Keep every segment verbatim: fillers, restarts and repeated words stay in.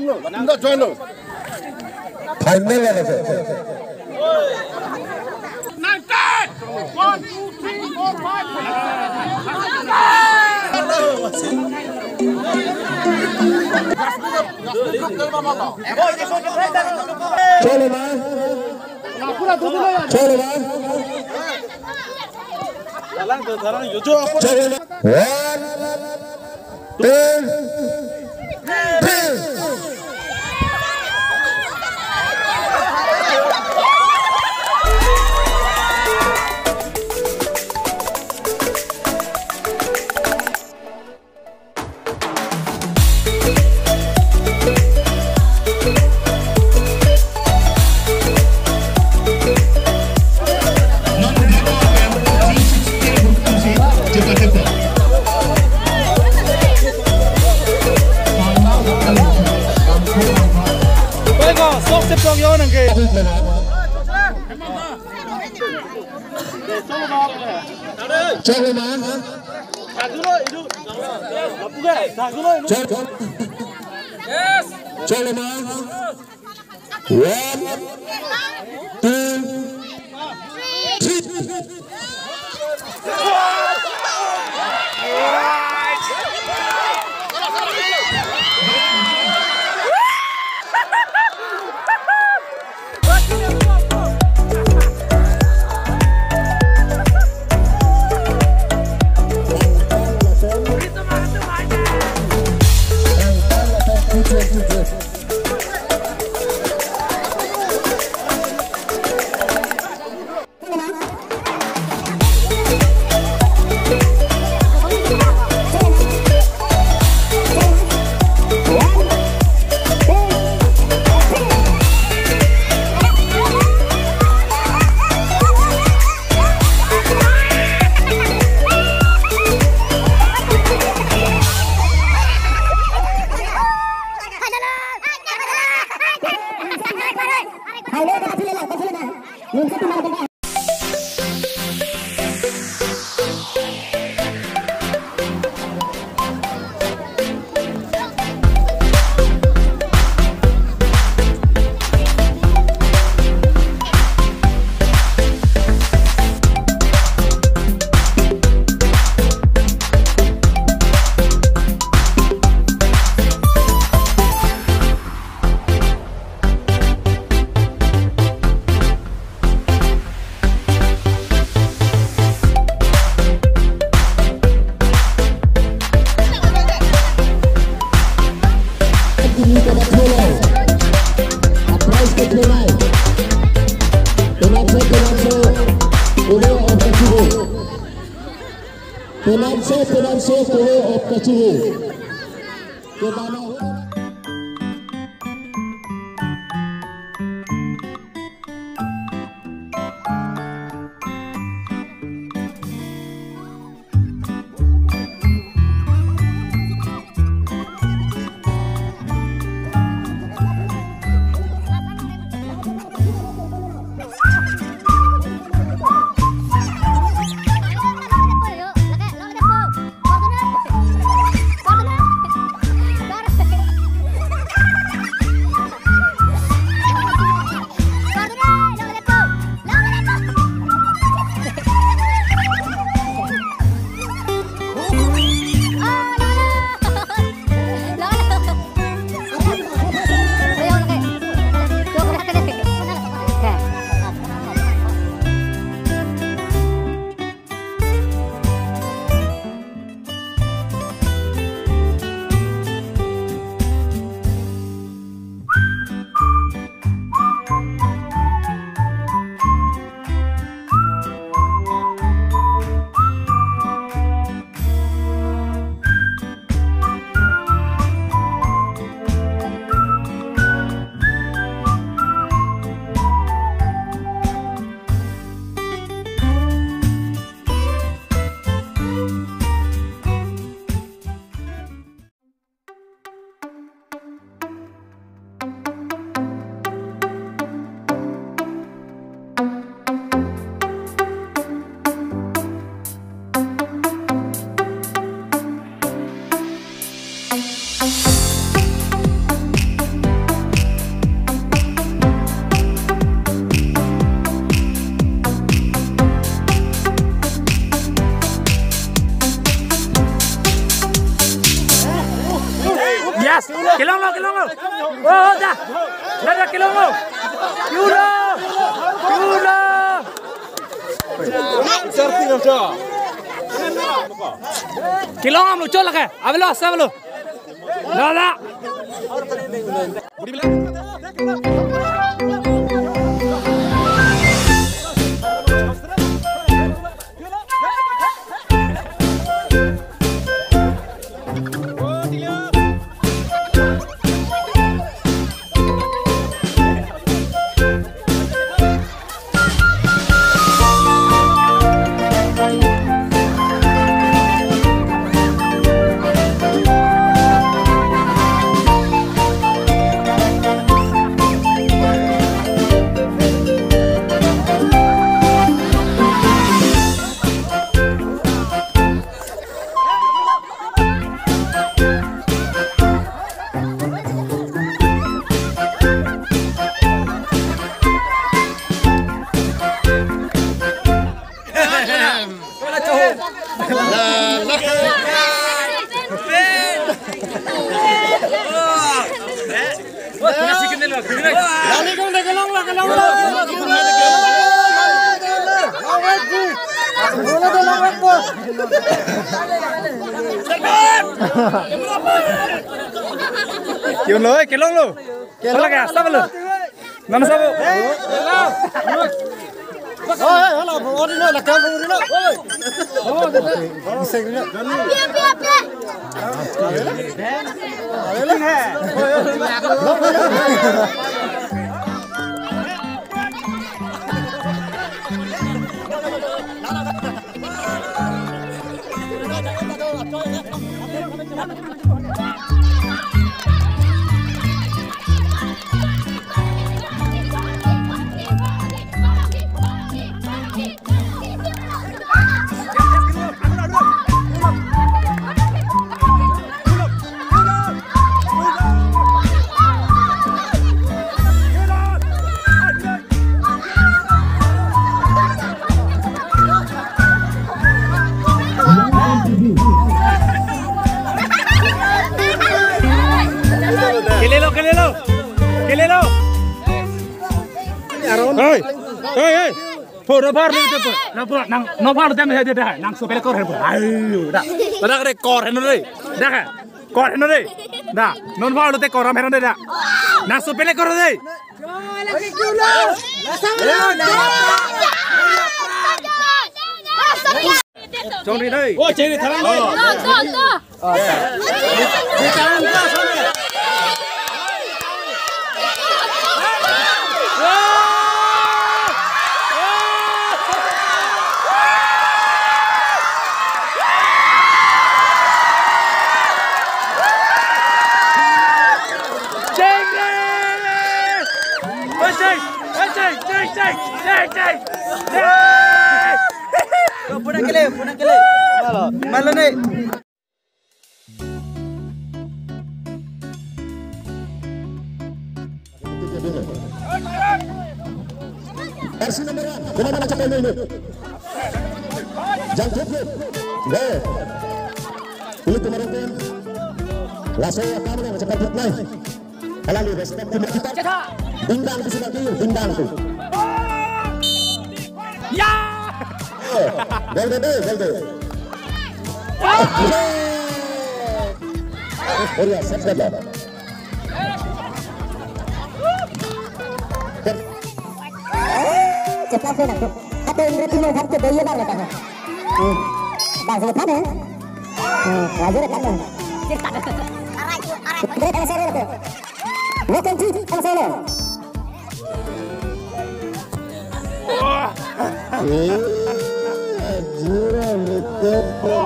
Final lo, final lo. Cholo ma. Cholo ma. Cholo ma. One, two, three. Cholo ma. Cholo ma. One, two, three. Penanse, penanse, kolo op kachihe. Kebana. Kelonglo, kelonglo. Oh, da. Da, da, kelonglo. Kelonglo. Kelonglo. Kelong amlo chol lake. Avelo, asa avelo. Da, da. Kelonglo, eh, kelonglo. Kelong lake, asa avelo. Nana sabo. Oh, eh, hala, odi lo, lake, odi lo. Isek lo. Kelelo, kelelo. Kelelo. Hei. Hei, hei. Pho, no pharlo te pho. Nang pho, nang, no pharlo te me de de. Nang sopele kor he pho. Ayo, da. Da kore kor he no re. Da. Kor he no re. Da. Non pharlo te kor he no re da. Nang sopele kor de. Chongri dei. Oh, chongri tharang dei. To, to, to. Puna kele, puna kele. Malo, malo ne. Jersey number one, kemana nak capai ini? Jangkut, go. Pilih kemarin pun. Laso akam na cepat naik. Halali respect kita. Dingdang tu sudah tu, dingdang tu. Ya. Gol de, gol de. Oh ya, set gol. Cepat se nangkok. Atau Indra Timur kan ke daya kan kata. Hmm. Dah selesai ya. Hmm, wajar kan ya. Great answer ya. Welcome to Answer. Eh, jura betul.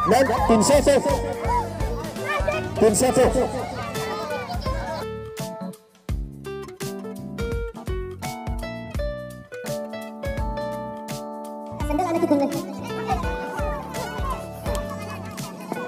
Next, তিনশো। তিনশো। Sandal anak kita ni.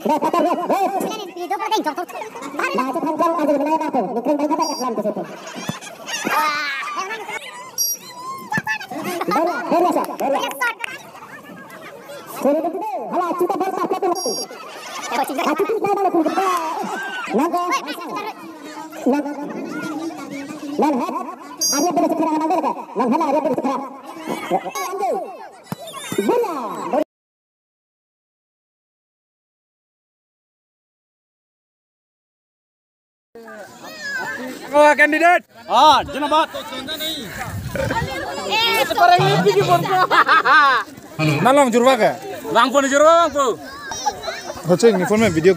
Dah, patar, dah, dah. Video pernah jongkok. Nah, itu kan jam aja, mana aku? Nukring balik apa? Lam ke situ. Dari, dari siapa? Dari. Sorry, betul deh. Hala, kita balik apa tuh? Aku tidak ada lagi. Naga. Naga. Nan hat. Ada beres kerana naga. Nan hat ada beres kerana. Lanjut. Bola. Oh, candidate. Ah, jinabat. Nalong jurwa ke? Langpo ni jurwa, langpo. Hoceng ni phone me video.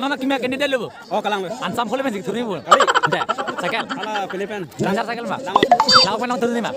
Nana kimi candidate lo bo? Oh, kalang lo. Ansam khole pensi thurni bo. Kali. Deh, second. Ala, Philippine. Lancar second ma. Lang. Lang pen long thurni ma.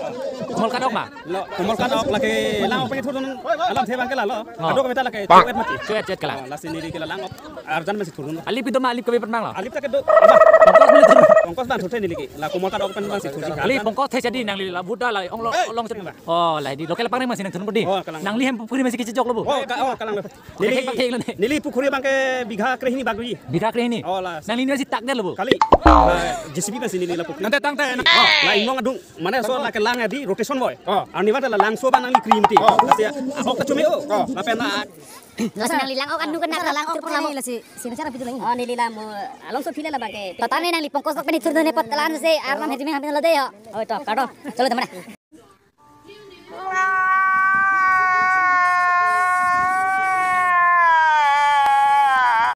Komol kadok ma. Lo, komol kadok lake lang pen thurni. Alam thebang ke lalo. Oh. Adok beta lake. Bang. Chuet mati. Chuet, chuet kalang. Oh, lasi neli ke lang. Arjan pensi thurni. Alip itum alip kami pernah lo. Alip ta kedo. Pongkos meli thurni. Pongkos ban thurte neli ke. La komol kadok pen pensi thurni. Alip pongkos the jadi nangli la buda la ong lo, eh, long thurni. Oh, la di local pangri masi nang thurni di. Oh, kalang. Nangli hem pukhuri masi kechijok lo bo. Oh, ka-, oh, kalang lo. Neli, pathek, pathek lo ne. Neli pukhuri abang ke bigha krehini bagri. Bigha krehini? Oh, la. Nangli neli si tak deh lo bo. Kali. La, J C B pensi neli la pukhuri. Nangte tangte na. Oh, la inglong adung. Mane so lake lang adi rotation boy. Oh. Arni bang la langso abang nangli krim ti. Oh. Lasi, ah, ok ta chumi o. Oh. Lapen na. Lasi nangli lang ok anu kena lang ok lasi. Sini cara pitu lagi. Oh, neli la mo along so phile la abang ke. Tata ne nangli pongkos sok pen thurni ne pot kalan se arnam hejimi hampir lo deh yo. Oh, to, kado. Chalo teman.